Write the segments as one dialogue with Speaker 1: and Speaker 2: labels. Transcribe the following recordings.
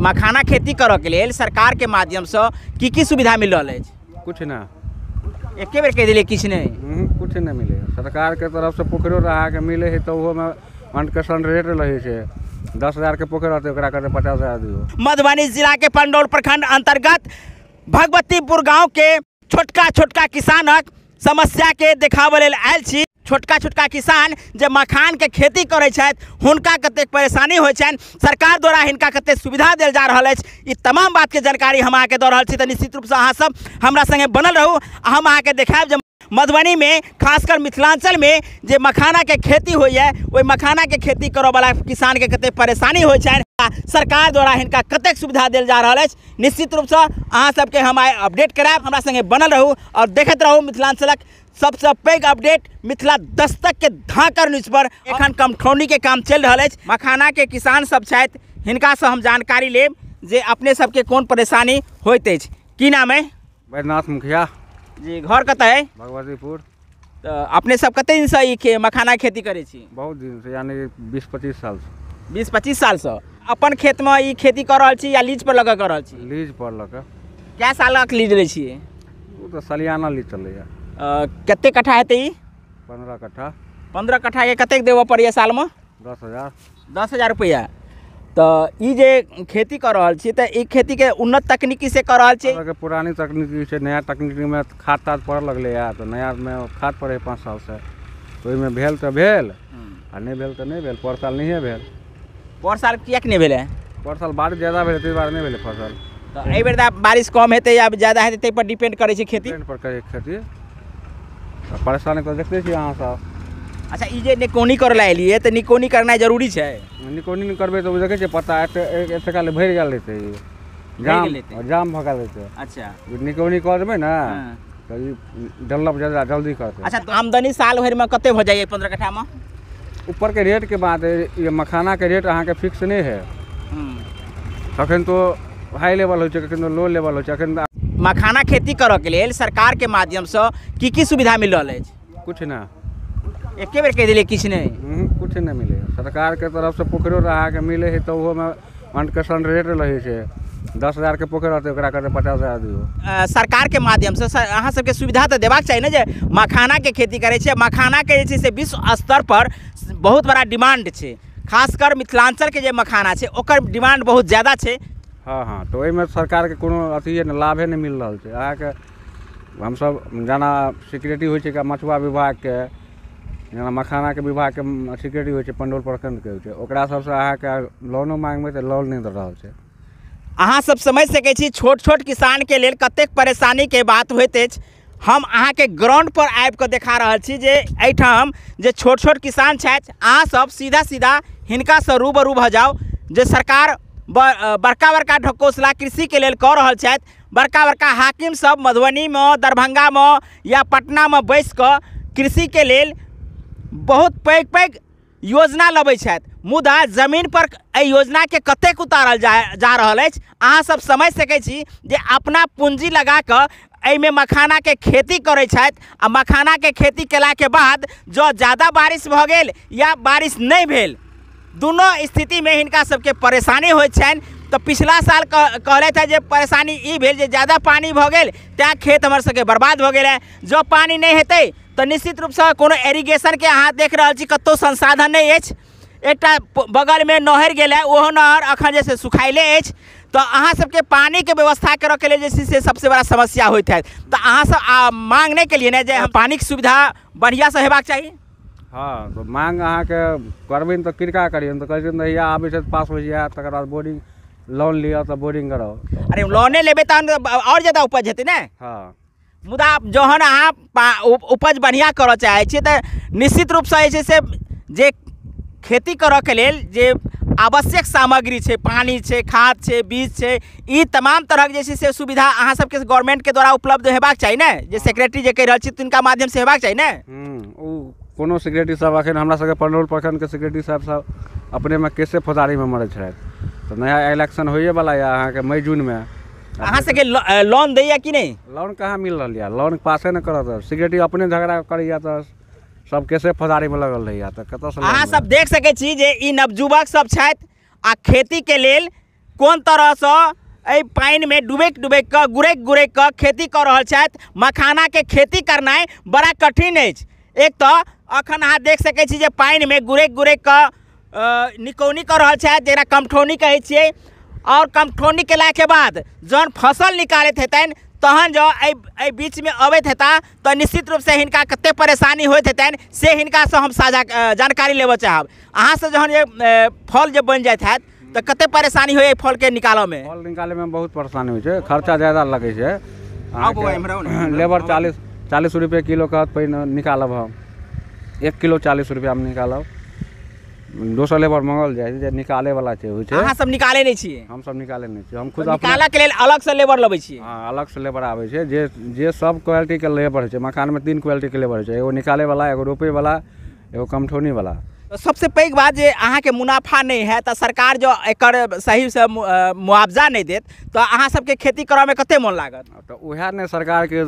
Speaker 1: मखाना खेती करऽ के लेल सरकार के माध्यमसँ की की सुविधा मिल रहल अछि?
Speaker 2: कुछ नहि।
Speaker 1: एके बेर कहि देलियै किछु नहि?
Speaker 2: कुछ नहि मिलै। सरकारके तरफसँ पोखरि अहाँके मिलै है तऽ ओहोमे मनपसन्द रेट रहै छै। 10,000 के पोखरि रहतै ओकरा कहतै 50,000 दियौ।
Speaker 1: मधुबनी जिला के पंडौल प्रखंड अंतर्गत भगवतीपुर गांव के छोटका छोटका किसानक समस्या के देखाबऽ लेल आयल छी। छोटका छोटका किसान जे मखान के खेती करै छथि हुनका कतेक परेशानी होइ छनि, सरकार द्वारा हिनका कतेक सुविधा देल जा रहल अछि, ई तमाम बात के जानकारी हम अहाँके दऽ रहल छी। तऽ निश्चित रूपसँ अहाँ सब हमरा संगे बनल रहू आ हम अहाँके देखायब जे मधुबनी में खासकर मिथिलांचल में जे मखाना के खेती होइए ओहि मखाना के खेती करऽवला किसान के कतेक परेशानी होइ छनि, सरकार द्वारा हिनका कतेक सुविधा देल जा रहल अछि। निश्चित रूपसँ अहाँ सबके हम आइ अपडेट करायब, हमरा संगे बनल रहू और देखैत रहू मिथिलांचलक सबसँ पैघ अपडेट मिथिला दस्तक के धाकड़ न्यूज पर। एखन कमठौनी के काम चलि रहल अछि, मखाना के किसान सब छथि, हिनकासँ हम जानकारी लेब जे अपने सबके कोन परेशानी होइत अछि। की नाम है?
Speaker 2: बैद्यनाथ मुखिया
Speaker 1: जी। घर कतऽ है?
Speaker 2: भगवतीपुर।
Speaker 1: तऽ अपने सब कते दिनसँ ई मखाना खेती करै छी?
Speaker 2: बहुत दिनसँ, यानी 20-25 सालसँ।
Speaker 1: 20-25 सालसँ अपन खेतमे ई खेती कऽ रहल छी या लीज पर लऽ कऽ रहल छी?
Speaker 2: लीज पर लऽ कऽ।
Speaker 1: कै सालक लीज लै छियै?
Speaker 2: ओ तऽ सलियाना लीज चलैया।
Speaker 1: कते कट्ठा हेतै ई?
Speaker 2: 15 कट्ठा।
Speaker 1: 15 कट्ठाके कतेक देबऽ पड़ैया सालमे?
Speaker 2: 10,000।
Speaker 1: 10,000 रुपैआ। तऽ ई जे खेती कऽ रहल छी तऽ ई खेतीके उन्नत तकनीकी से कऽ रहल छी?
Speaker 2: पुरानी तकनीकी छै, नया तकनीकीमे खाद ताद पड़ऽ लगलैए तऽ नयामे खाद पड़ै 5 सालसँ, ओहिमे भेल तऽ भेल आ नहि भेल तऽ नहि भेल। पर साल नहिए भेल।
Speaker 1: पर साल किएक नहि भेलै?
Speaker 2: पर साल बारिश ज्यादा भेलै ताहि दुआरे नहि भेलै फसल।
Speaker 1: तऽ एहिबेर तऽ बारिश कम हेतै या ज्यादा हेतै ताहि पर डिपेंड करै छै खेती?
Speaker 2: डिपेंड पर करै खेती। परेशानी तऽ देखते छियै अहाँ सब।
Speaker 1: अच्छा, ई जे निकौनी करै लए एलियै तऽ निकौनी करनाइ जरूरी छै?
Speaker 2: निकौनी नहि करबै तऽ देखै छियै पत्ता एते काल भरि गेल रहतै, जाम जाम भऽ गेल रहतै।
Speaker 1: अच्छा,
Speaker 2: निकौनी कऽ देबै ने तऽ ई डेवलप ज्यादा जल्दी करतै।
Speaker 1: अच्छा, आमदनी साल भरिमे कते भऽ जाइए 15 कट्ठामे?
Speaker 2: ऊपरके रेटके बात, मखानाके रेट अहाँके फिक्स नहि है। कखन तो हाई लेवल होइ छै, कखन तो लो लेवल होइ छै। अखन
Speaker 1: मखाना खेती करऽके लेल सरकारके माध्यमसँ की की सुविधा मिल रहल अछि?
Speaker 2: कुछ नहि।
Speaker 1: एके बेर कहि देलियै किछु नहि?
Speaker 2: कुछ नहि मिलै। सरकारके तरफसँ पोखरि अहाँके मिलै है तऽ ओहोमे मनपसन्द रेट रहै छै। 10,000 के पोखरि रहतै ओकरा कहतै 50,000 दियौ।
Speaker 1: सरकारके माध्यमसँ अहाँ सबके सुविधा तऽ देबाक चाही ने जे मखानाके खेती करै छै। मखानाके जे छै से विश्व स्तर पर बहुत बड़ा डिमांड छै, खासकर मिथिलांचलके जे मखाना छै ओकर डिमांड बहुत ज्यादा छै।
Speaker 2: हँ हँ, तऽ ओहिमे सरकारके कोनो अथिए नहि, लाभे नहि मिल रहल छै अहाँके। हमसब जेना सिक्योरिटी होइ छै मछुआ विभागके, जेना मखानाके विभागके सिक्योरिटी होइ छै पंडौल प्रखंडके होइ छै, ओकरा सबसँ अहाँके लोनो माँगबै तऽ लोन नहि दऽ रहल छै।
Speaker 1: अहाँ सब समझि सकै छी छोट छोट किसानके लेल कतेक परेशानीके बात होइत अछि। हम अहाँके ग्राउंड पर आबि कऽ देखा रहल छी जे एहिठाम जे छोट छोट किसान छथि, अहाँ सब सीधा सीधा हिनकासँ रूबरू भऽ जाउ जे सरकार बड़का बड़का ढकोसला कृषिके लेल कऽ रहल छथि। बड़का बड़का हाकिम सब मधुबनीमे, दरभंगामे या पटनामे बैस कऽ कृषिके लेल बहुत पैघ पैघ योजना लबै छथि, मुदा जमीन पर एहि योजनाके कतेक उतारल जा रहल अछि अहाँ सब समझि सकै छी जे अपना पूँजी लगा कऽ एहिमे मखानाके खेती करै छथि आ मखानाके खेती केलाके बाद जँ ज्यादा बारिश भऽ गेल या बारिश नहि भेल, दुनू स्थितिमे हिनका सबके परेशानी होइत छनि। तऽ पिछला साल कहलथि हँ जे परेशानी ई भेल जे ज्यादा पानि भऽ गेल तैँ खेत हमर सबके बर्बाद भऽ गेल है। जँ पानि नहि हेतै तऽ निश्चित रूपसँ कोनो इरिगेशनके अहाँ देख रहल छी कतहु संसाधन नहि अछि। एकटा बगलमे नहरि गेल है, ओहो नहर अखन जे छै सुखायले अछि। तऽ अहाँ सबके पानिके व्यवस्था करऽके लेल जे छै से सबसँ बड़ा समस्या होइत हैत। तऽ अहाँ सब मांग नहि केलियै ने जे पानिके सुविधा बढ़िआँसँ हेबाक चाही?
Speaker 2: हँ, तऽ मांग अहाँके करबै ने तऽ किनका करियौ? तऽ कहै छै नहिया आबै छै पास होइ जायत, तकर बाद बोरिंग लोन लिअ तऽ बोरिंग कराउ।
Speaker 1: अरे लोने लेबै तहन आओर ज्यादा उपज हेतै ने?
Speaker 2: हँ।
Speaker 1: मुदा जहन अहाँ उपज बढ़िआँ करऽ चाहै छियै तऽ निश्चित रूपसँ जे छै से जे खेती करऽके लेल जे आवश्यक सामग्री छै, पानि छै, खाद छै, बीज छै, ई तमाम तरहक जे छै से सुविधा अहाँ सबके गवर्नमेंटके द्वारा उपलब्ध हेबाक चाही ने? जे सेक्रेटरी जे कहि रहल छी तिनका माध्यमसँ हेबाक चाही ने?
Speaker 2: ओ कोनो सेक्रेटरी साहब अखन हमरा सबके पंडौल प्रखंडके सेक्रेटरी साहब सब अपनेमे केसे फौजदारीमे मरै छथि। तऽ नया इलेक्शन होइएवला यऽ अहाँके मई जूनमे।
Speaker 1: अहाँ सबके लोन दैया कि नहि?
Speaker 2: लोन कहाँ मिल रहल यऽ, लोन पासे नहि करत, सेक्रेटरी अपने झगड़ा करैया तऽ सब केसे फौजदारीमे लगल रहैया, तऽ कतऽसँ?
Speaker 1: अहाँ सब देख सकै छी जे ई नवयुवक सब छथि आ खेतीके लेल कोन तरहसँ एहि पानिमे डुबैक डुबैक कऽ गुरकि गुरकि कऽ खेती कऽ रहल छथि। मखानाके खेती करनाइ बड़ा कठिन अछि। एक तऽ अखन अहाँ देख सकै छी जे पानिमे गुरकि गुरकि कऽ निकौनी कऽ रहल छथि, जकरा कमठौनी कहै छियै। आओर कमठौनी केलाके बाद जहन फसल निकालैत हेतनि तहन जँ एहि बीचमे अबैत हेता तऽ निश्चित रूपसँ हिनका कतेक परेशानी होइत हेतनि से हिनकासँ हम साझा जानकारी लेबऽ चाहब। अहाँसँ जहन जे फल जे बनि जाइत हैत तऽ कतेक परेशानी होइए फलके निकालऽमे?
Speaker 2: फल निकालैमे बहुत परेशानी होइ छै, खर्चा ज्यादा लगै छै। लेबर 40 रुपये किलो कहत पहिने निकालब, हम 1 किलो 40 रुपैआमे निकालब। दोसर लेबर मंगल जाइ छै जे निकालैवला छै, होइ छै।
Speaker 1: अहाँ सब निकालै नहि छियै?
Speaker 2: हम सब निकालै नहि छियै, हम खुद
Speaker 1: निकालऽके लेल अलगसँ लेबर लबै छियै।
Speaker 2: हँ, अलगसँ लेबर आबै छै। जे सब क्वालिटीके लेबर होइ छै। मखानमे 3 क्वालिटीके लेबर होइ छै, एगो निकालैवला, एगो रोपैवला, एगो कमठौनीवला।
Speaker 1: सबसँ पैघ बात जे अहाँके मुनाफा नहि हैत तऽ सरकार जँ एकर सहीसँ मुआवजा नहि देत तऽ अहाँ सबके खेती करऽमे कते मोन लागत?
Speaker 2: तऽ उएह ने सरकारके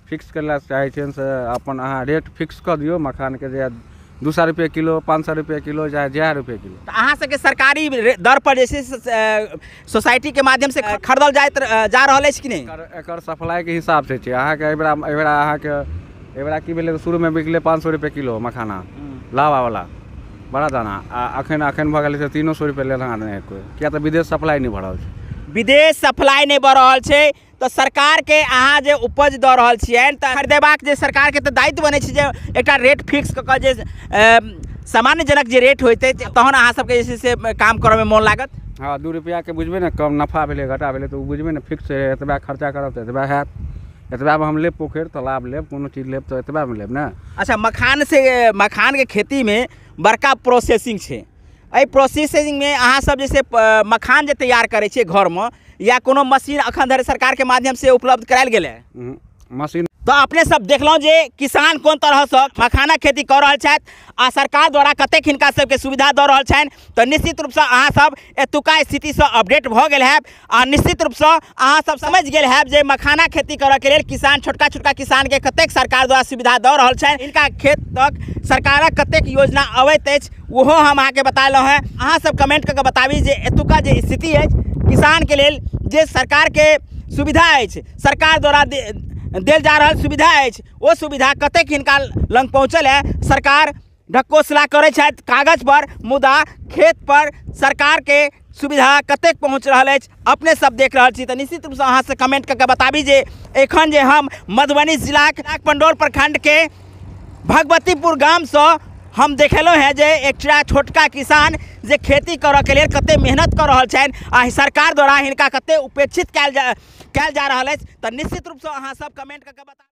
Speaker 2: फिक्स करै लए चाहै छियनि से अपन अहाँ रेट फिक्स कऽ दियौ मखानके, जे 200 रुपये किलो, 500 रुपये किलो, चाहे 1000 रुपये किलो।
Speaker 1: तऽ अहाँ सबके सरकारी दर पर जे छै से सोसाइटीके माध्यमसँ खरीदल जाइत जा रहल अछि कि नहि?
Speaker 2: एकर सप्लाइके हिसाबसँ छै। अहाँके एहिबेरा अहाँके एहिबेरा की भेलै, शुरूमे बिकलै 500 रुपये किलो मखाना लावावला बड़ा दाना, आ अखन भऽ गेलै से 300 रुपये लेना नहि कोइ, किया तऽ विदेश सप्लाई नहि भऽ रहल छै।
Speaker 1: विदेश सप्लाई नहि भऽ रहल छै तऽ सरकारके अहाँ जे उपज दऽ रहल छियनि तऽ खरीदेबाक जे सरकारके तऽ दायित्व बनै छै जे एकटा रेट फिक्स कऽ कऽ जे सामान्यजनक जे रेट होइतै तहन अहाँ सबके जे छै से काम करऽमे मोन लागत।
Speaker 2: हँ, 2 रुपैआके बुझबै ने, कम नफा भेलै घाटा भेलै तऽ ओ बुझबै ने, फिक्स एतबा खर्चा करब तऽ एतबा हैत, एतबामे हम लेब पोखरि तालाब लेब कोनो चीज लेब तऽ एतबामे लेब ने।
Speaker 1: अच्छा, मखानके खेतीमे बड़का प्रोसेसिंग छै। एहि प्रोसेसिंगमे अहाँ सब जे से मखान जे तैयार करै छियै घरमे या कोनो मशीन अखन धरि सरकारके माध्यमसँ उपलब्ध करायल गेलै
Speaker 2: मशीन?
Speaker 1: तऽ अपने सब देखलहुँ जे किसान कोन तरहसँ मखाना खेती कऽ रहल छथि आ सरकार द्वारा कतेक हिनका सबके सुविधा दऽ रहल छनि। तऽ निश्चित रूपसँ अहाँ सब एतुका स्थितिसँ अपडेट भऽ गेल हैब आ निश्चित रूपसँ अहाँ सब समझि गेल हैब जे मखाना खेती करऽके लेल किसान छोटका छोटका किसानके कतेक सरकार द्वारा सुविधा दऽ रहल छनि, हिनका खेत तक सरकारक कतेक योजना अबैत अछि ओहो हम अहाँके बतेलहुँ हेँ। अहाँ सब कमेंट कऽ कऽ बताबी जे एतुका जे स्थिति अछि किसानके लेल, जे सरकारके सुविधा अछि, सरकार द्वारा देल जा रहल सुविधा अछि, ओ सुविधा कतेक हिनका लग पहुँचल है। सरकार ढकोसला करै छथि कागज पर, मुदा खेत पर सरकारके सुविधा कतेक पहुँच रहल अछि अपने सब देख रहल छी। तऽ निश्चित रूपसँ अहाँसँ कमेंट कऽ कऽ बताबी जे एखन जे हम मधुबनी जिलाक पंडौल प्रखंडके भगवतीपुर गामसँ हम देखेलहुँ हेँ जे एकटा छोटका किसान जे खेती करऽके लेल कतेक मेहनत कऽ रहल छनि आ सरकार द्वारा हिनका कतेक उपेक्षित कयल जा रहल अछि। तऽ निश्चित रूपसँ अहाँ सब कमेंट कऽ कऽ बता